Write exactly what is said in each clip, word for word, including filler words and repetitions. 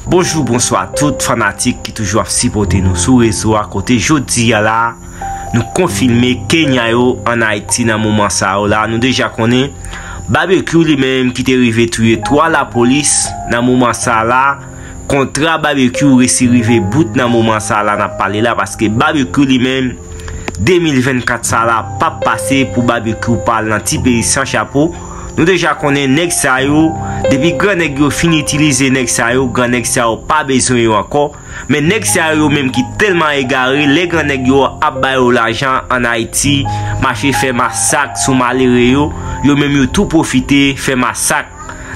Bonjou, bonswa tout fanatik ki toujou ap sipòte nou sou rezo a. Kote jodi a la, nou konfime Kenya yo ann Ayiti nan moman sa yo la. Nou deja konnen Babekyou li menm ki te rive touye twa lapolis nan moman sa la. Kontra Babekyou resi rive bout nan moman sa la n ap pale la, paske Babekyou li menm de mil vennkat sa la p ap pase pou Babekyou pa al nan ti peyi san chapo. Nou deja konnen nèg sa yo, depi gran nèg yo fin itilize nèg sa yo, gran nèg sa yo pa bezwen yo ankò. Men nèg sa yo menm ki tèlman egare, lè gran nèg yo ap ba yo lajan ann Ayiti, mache fè masak sou malere yo, yo menm yo tou pwofite fè masak.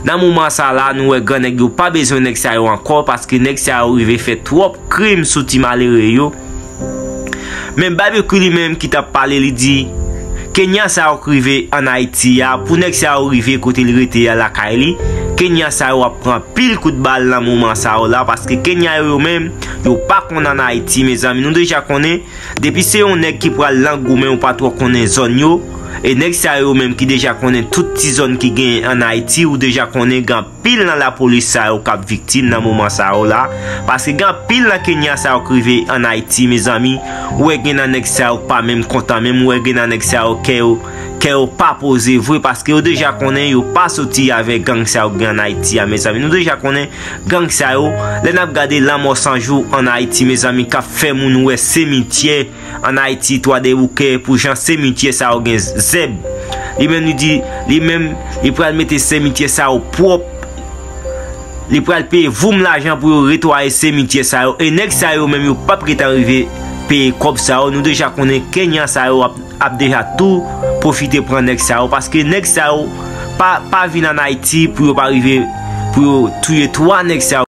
Nan moman sa la, nou wè gran nèg yo pa bezwen nèg sa yo ankò, paske nèg sa yo rive fè twòp krim sou ti malere yo. Men Babekyou li menm ki t ap pale, li di, Kenya sa yo k rive ann Ayiti a, pou nèg sa yo rive kote li rete a lakay li, Kenya sa yo ap pran pil kout bal nan moman sa yo la, paske Kenya yo, yo menm, yo pa konn ann Ayiti, mezanmi. Nou deja konnen, depi se yon nèg ki pral nan goumen, ou pa twò konnen zòn yo, e nèg sa yo menm ki deja konnen tout ti zòn ki genyen ann Ayiti, ou deja konnen gen anpil nan lapolis sa yo k ap viktim nan moman sa yo la. Paske gen anpil nan Kenya sa yo k rive ann Ayiti, mezanmi. Ou wè gen nan nèg sa yo k pa menm kontan menm, ou wè gen nan nèg sa yo kè yo, kè yo pa poze vre, paske yo deja konnen yo pa soti avèk gang sa yo k gen ann Ayiti a, mezanmi. Nou deja konnen gang sa yo, lè n ap gade Lanmò San Jou ann Ayiti, mezanmi, k ap fè moun wè simityè ann Ayiti, Twadèboukè, pou jan simityè sa yo gen zèb. Li menm li di, li menm, li pral mete simityè sa yo pwòp. Li pral peye voum lajan pou yo retwaye simityè sa yo. E nèg sa yo menm yo p ap gentan rive peye kòb sa yo. Nou deja konnen Kenyan sa yo ap, ap deja tou pwofite pran nèg sa yo. Paske nèg sa yo pa, pa vin ann Ayiti pou yo pa rive, pou yo touye twa nèg sa yo.